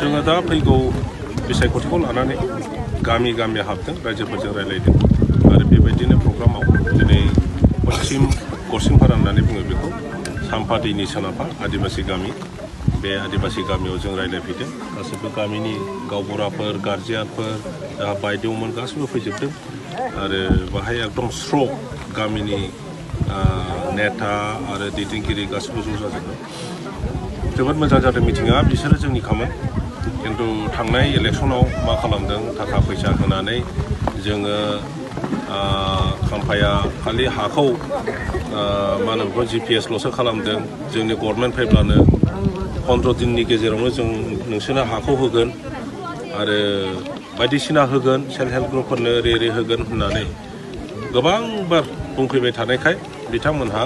जोङो दा फैगौ बिसायख'थिखौ लानानै गामि गामि हाबदों रायजोफोरजों रायलायदों आरो बेबायदिनो प्रग्रामाव दिनै पश्चिम गरसिंपारा होननानै बुङो बेखौ साम्फा दैनि सोनाबहा आदिबासि गामि बे आदिबासि गामियाव जों रायलायफैदों गासैबो गामिनि गावबुराफोर गार्जियानफोर जाहा बायद'मोन गासैबो फैजोबदों आरो बाहाय एकदम स्र' गामिनि नेता आरो दैदेनगिरि गासैबो ज' जाजोबदों जोबोद मोजां जादों मिटिङा बिसोरो जोंनिखामोन खिन्थु थांनाय इलेक्सनाव मा खालामदों थाखा फैसा होनानै जोङो खाम्फाया खालि हाखौ मा होनो बेखौ GPSल'सो खालामदों जोंनि गभर्नमेन्ट फैब्लानो 15 दिननि गेजेरावनो जों नोंसोरनो हाखौ होगोन आरो बायदिसिना होगोन सेल्फ हेल्प ग्रुपफोरनो रे होगोन होननानै गोबांबार बुंफैबाय थानायखाय बिथांमोनहा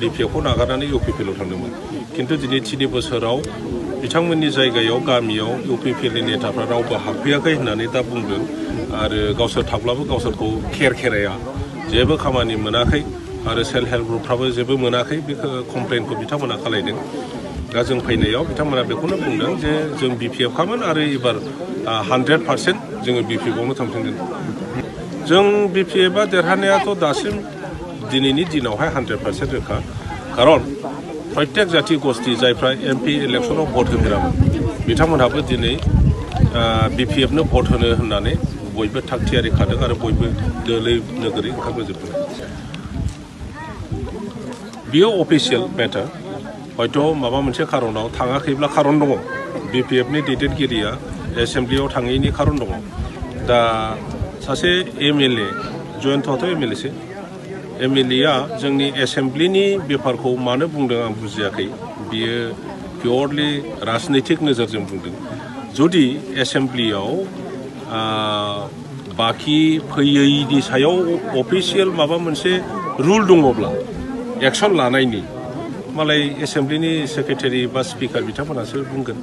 BPFखौ नागारनानै UPPल' थांदोंमोन खिन्थु दिनै 3 बोसोराव बिथांमोननि जायगायाव गामियाव UPPनि नेताफ्रा रावबो हाबफैयाखै होननानै दा बुंदों आरो गावसोर थाब्लाबो गावसोरखौ खेराया जेबो खामानि मोनाखै आरो सेल्फ हेल्प ग्रुपफ्राबो जेबो मोनाखै बे कमप्लेनखौ बिथांमोना खालायदों दा जों फैनायाव बिथांमोना बेखौनो बुंदों जे जों BPFखामोन आरो एबार 100% जोङो BPFआवनो थांफिनगोन जों BPFआ देरहानायाथ' दासिम दिनैनि दिनावहाय 100% रोखा खारन प्रत्येक जाथि गस्थि जायफ्रा MP इलेक्सनाव भट होफेरामोन बिथांमोनहाबो दिनै BPFनो भट होनो होननानै बयबो थागथियारि खादों आरो बयबो दोलै नोगोरै ओंखारबोजोबदों बियो अफिसियेल मेटार हयथ' माबा मोनसे खारनाव थाङाखैब्ला खारन दङ BPFनि दैदेनगिरिया एसेम्ब्लियाव थाङैनि खारन दङ दा सासे MLA जयन्तआथ' MLAसो MLAया जोंनि एसेम्ब्लिनि बेफारखौ मानो बुंदों आं बुजियाखै बियो पियरलि राजनैतिक नोजोरजों बुंदों जुदि एसेम्ब्लियाव बाखि फैयैनि सायाव अफिसियेल माबा मोनसे रुल दङब्ला एक्सन लानायनि मालाय एसेम्ब्लिनि सेक्रेटारि बा स्पिकार बिथांमोनासो बुंगोन